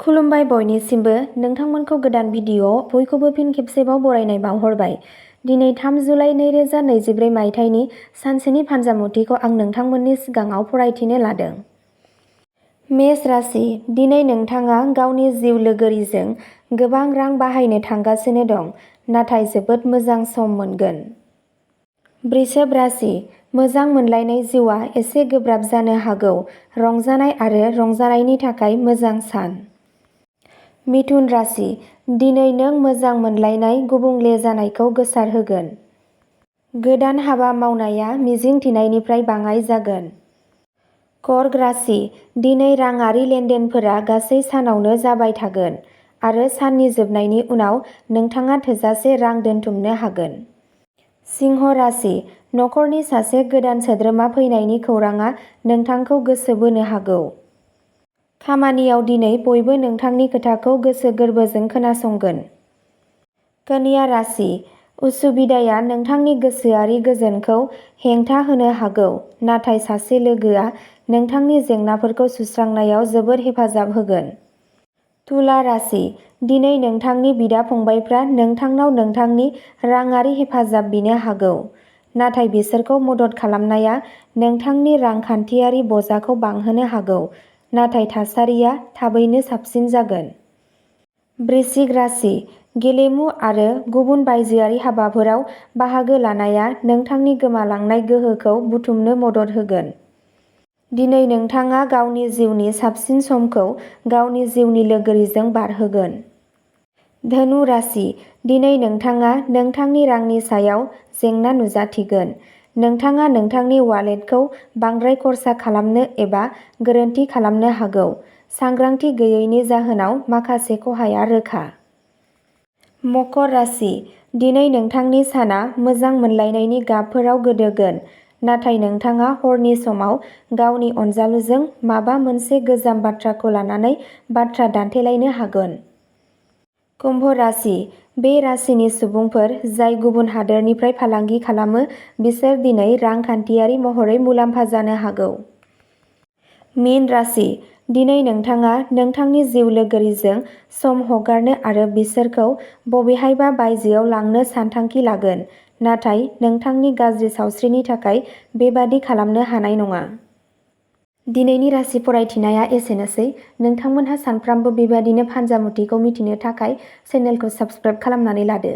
खुलुमबाय बयनिसिमबो नोंथांमोनखौ गोदान भिडिअ बयखौबो फिन खेबसेबाव बरायनाय बावहरबाय। दिनै 3 जुलाइ 2024 मायथाइनि सानसेनि फानजामुथिखौ आं नोंथांमोननि सिगाङाव फरायथिनो लादों। मेष राशि, दिनै नोंथाङा गावनि जिउ लोगोरिजों गोबां रां बाहायनो थांगासिनो दं, नाथाय जोबोद मोजां सम मोनगोन। वृषभ राशि, मोजां मोनलायनाय जिउआ एसे गोब्राब जानो हागौ। रंजानाय आरो रंजानायनि थाखाय मोजां सान। मिथुन राशि, दिनै नों मोजां मोनलायनाय गुबुंले जानायखौ गोसारहोगोन। गोदान हाबा मावनाया मिजिंथिनायनिफ्राय बाङाइ जागोन। कर्क राशि, दिनै राङारि लेनदेनफोरा गासै सानावनो जाबाय थागोन आरो साननि जोबनायनि उनाव नोंथाङा थोजासे रां दोनथुमनो हागोन। सिंह राशि, नखरनि सासे गोदान सोद्रोमा फैनायनि खौरांआ नोंथांखौ गोसो बोनो हागौ। खामानियाव दिनै बयबो नोंथांनि खोथाखौ गोसो गोरबोजों खोनासंगोन। कन्या राशि, उसुबिदाया नोंथांनि गोसोआरि गोजोनखौ हेंथा होनो हागौ, नाथाय सासे लोगोआ नोंथांनि जेंनाफोरखौ सुस्रांनायाव जोबोद हेफाजाब होगोन। तुला राशि, दिनै नोंथांनि बिदा-फंबायफ्रा नोंथांनाव नोंथांनि राङारि हेफाजाब बिनो हागौ, नाथाय बिसोरखौ मदद खालामनाया नोंथांनि रांखान्थियारि बजाखौ बांहोनो हागौ, नाथाय थासारिया थाबैनो साबसिन जागोन। वृश्चिक राशि, गेलेमु आरो गुबुन बायजोआरि हाबाफोराव बाहागो लानाया नोंथांनि गोमालांनाय गोहोखौ बुथुमनो मदद होगोन। दिनै नोंथाङा गावनि जिउनि साबसिन समखौ गावनि जिउनि लोगोरिजों बारहोगोन। धनु राशि, दिनै नोंथाङा नोंथांनि रांनि सायाव जेंना नुजाथिगोन। नोंथाङा नोंथांनि वालेटखौ बांद्राय खर्सा खालामनो एबा गोरोन्थि खालामनो हागौ। सांग्रांथि गैयैनि जाहोनाव माखासे खहाया रोखा। मकर राशि, दिनै नोंथांनि साना मोजां मोनलायनायनि गाबफोराव गोदोगोन, नाथाय नोंथाङा हरनि समाव गावनि अनजालुजों माबा मोनसे गोजाम बाथ्राखौ लानानै बाथ्रा दान्थेलायनो हागोन। कुम्भ राशि, बे राशिनि सुबुंफोर जाय गुबुन हादोरनिफ्राय फालांगि खालामो बिसोर दिनै रांखान्थियारि महरै मुलाम्फा जानो हागौ। मीन राशि, दिनै नोंथाङा नोंथांनि जिउ लोगोरिजों सम हगारनो आरो बिसोरखौ बबेहायबा बायजोआव लांनो सानथांखि लागोन, नाथाय नोंथांनि गाज्रि सावस्रिनि थाखाय बेबादि खालामनो हानाय नङा। दिनैनि राशि फरायथिनाया एसेनोसै। नोंथांमोनहा सानफ्रामबो बेबादिनो फानजामुथिखौ मिथिनो थाखाय चेनेलखौ साबस्क्राइब खालामनानै लादो।